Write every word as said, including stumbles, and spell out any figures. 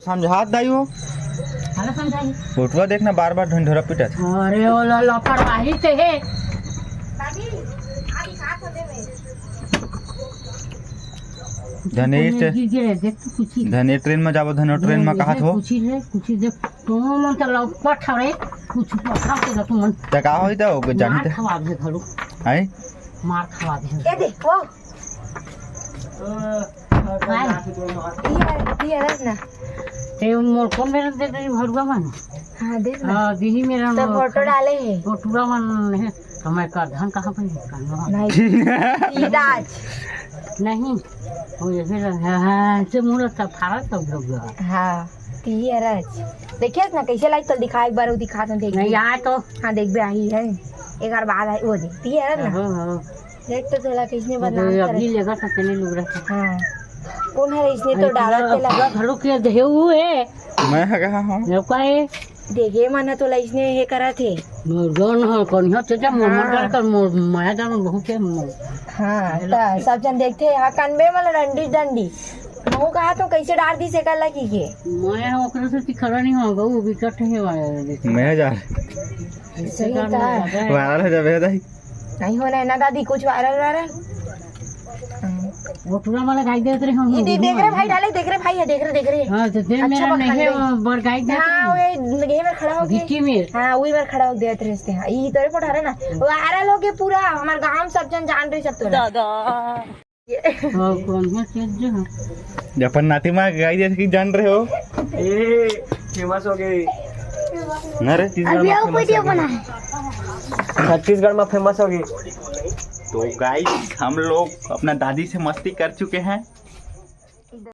समझात दाई हो। काला समझाई? फोटुआ देखना, बार बार ढिंढोरा पीटत। अरे, वो ला-, लापरवाही से हे। धने ट्रेन में जाबो, धने ट्रेन में कहा थो। कुछ ही रे, कुछ ही देख, तू मन तो लौकत हवे, कुछ पठाव के तू मन। त का होई त, ओके जानी मार त। खवा दे घलू। हैं? मार खवा दे। ये दे, वो। काय? ये, ये रख ना। ते मोर कौन मेरा दे दे भरुआ मन? हाँ, देख ना। हाँ, दीदी मेरा तो मोर फोटो डाले हे। फोटोवा मन हे। तो मैं कर धन कहाँ पर निकालना? नहीं। सीधा। नहीं। वो ये फिर, हाँ, हाँ, से मुंह लगता फाड़ा सब लोग। हाँ, ती है राज। देखिए ना, कैसे लाइक कल दिखा, एक बार वो दिखा दो, देख। नहीं, यहाँ तो। हाँ, देख बे, आई है। एक बार बाद आई, वो देख, ती है ना। हाँ, हाँ। देख तो तोला किसने बदनाम अभी करे। लेगा सकेनी लुगरा। हाँ। कौन है इसने तो अरे डाला पूरा, तेला? पूरा घरो के देहू है। मैं हा कहा हूँ। यो का है? देखे मन तोला इसने हे करा थे। मोर जौन हो, कौन हो, तेजा मोर, मोर हाँ। डाल कर मोर, माया डाल बहुत है मोर। हाँ, ता सब जन देखते हैं, हाँ, कनबे मन डंडी, डंडी। महू कहा तो कैसे डाल दी से कर लगी के? मैं ओकरे से तिखरा नहीं होगा, वो विकट है वाला। मैं जा। सही कहा। वायरल हो जाबे दाई। नहीं होना है ना दादी, कुछ वायरल वायरल। वो पूरा वाला गाय देत रहे हम। ये दे-, देख रहे भाई, डाले, देख रहे भाई, ये देख रहे, देख रहे। हाँ, तो दे अच्छा मेरा पकड़ नहीं है, ले। वो बड़ गाय देत हाँ, रहे। वे, ये मेरा खड़ा हो गया। गिट्टी में। हाँ, वही मेरा खड़ा हो गया तेरे से। हाँ, ये तेरे पठा रहे ना। वायरल हो गया पूरा, हमारे गांव सब जन जान रहे सब तो। दादा। ये हाँ, कौन है चीज जो है? अपन नाती माँ गाय देत कि जान रहे हो? ए, फेमस हो गए। ना रे, छत्तीसगढ़ अभी में वो फेमस वीडियो हो गए। बना है। छत्तीसगढ़ में फेमस हो गए। तो गाइस, हम लोग अपना दादी से मस्ती कर चुके हैं।